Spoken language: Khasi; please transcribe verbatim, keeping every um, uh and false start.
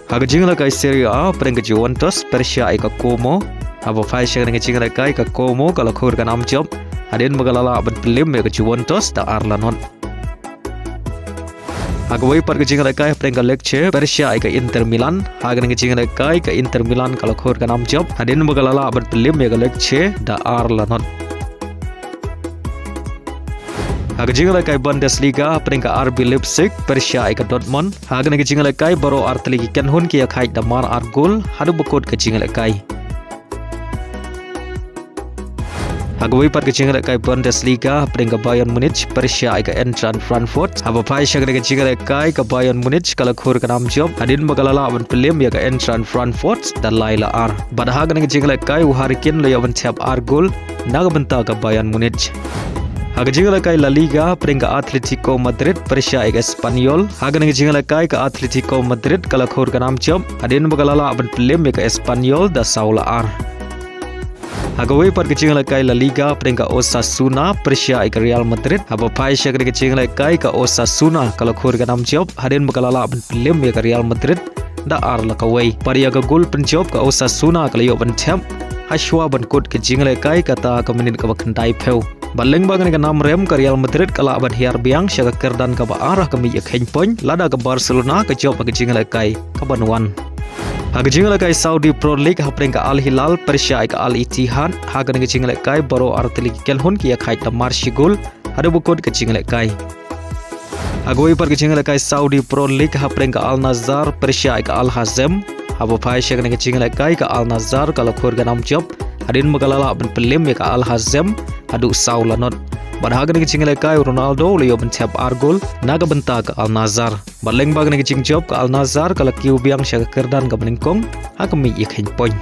Ha ka jingïalehkai Serie A, pyrshah ka Juventus pyrshah ïa ka Como. Haba phai sha kane ka jingïalehkai ka Como ka la khur ka nam jop hadien ba ka la lah ban pynliem ïa ka Juventus da ar la not. Ha kawei pat ka jingïalehkai pyrshah ka Lecce pyrshah ïa ka Inter Milan. Ha kane ka jingïalehkai ka Inter Milan ka la khur ka nam jop hadien ba ka la lah ban pynliem ïa ka Lecce da ar la not. Ha ka jingïalehkai Bundesliga, pyrshah ka R B Leipzig pyrshah ïa ka Dortmund. Ha kane ka jingïalehkai baroh artylli ki kynhun ki ïakhaid da mar ar gol haduh ba kut ka jingïalehkai. Ha kawei pat ka jingïalehkai Bundesliga, pyrshah ka Bayern Munich pyrshah ïa ka Eintracht Frankfurt. Haba phai sha kane ka jingïalehkai ka Bayern Munich ka la khur ka nam jop hadien ba ka la lah ban pynliem ïa ka Eintracht Frankfurt da lai la ar. Bad ha kane ka jingïalehkai u Harry Kane u la ïoh ban thep ar gol na ka bynta ka Bayern Munich. Ha ka jingïalehkai La Liga, pyrshah ka Atletico Madrid pyrshah ïa ka Espanyol. Ha kane ka jingïalehkai ka Atletico Madrid ka la khur ka nam jop hadien ba ka la lah ban pynliem ïa ka Espanyol da saw la ar. Ha kawei pat ka jingïalehkai La Liga, pyrshah ka Osasuna pyrshah ïa ka Real Madrid. Haba phai sha kane ka jingïalehkai ka Osasuna ka la khur ka nam jop hadien ba ka la lah ban pynliem ïa ka Real Madrid da ar la kawei. Bad ïa ka gol pynjop ka Osasuna ka la ïoh ban thep ha shuwa ban kut ka jingïalehkai, kata ka minit kaba khyndaiphew. Bad lyngba kane ka nam rem ka Real Madrid ka lah ban hiar biang sha ka kyrdan kaba ar ha ka miej ïakheiñ point, lada ka Barcelona ka jop ha ka jingïalehkai kaba wan. Ha ka jingïalehkai Saudi Pro League, hapdeng ka Al Hilal pyrshah ïa ka Al Ittihad. Ha kane ka jingïalehkai baroh artylli ki kynhun ki ïakhaid da mar shi gol haduh ba kut ka jingïalehkai. Ha kawei pat ka jingïalehkai Saudi Pro League, hapdeng ka Al Nassr pyrshah ïa ka Al Hazem. Haba phai sha kane ka jingïalehkai ka Al Nassr ka la khur ka nam jop hadien ba ka la lah ban pynliem ïa ka Al Hazem haduh saw la not. Bad ha kane ka jingïalehkai u Ronaldo u la ïoh ban thep ar gol na ka bynta ka Al Nassr. Bad lyngba kane ka jingjop ka Al Nassr ka la kiew biang sha ka kyrdan kaba nyngkong ha ka miej ïakheiñ point.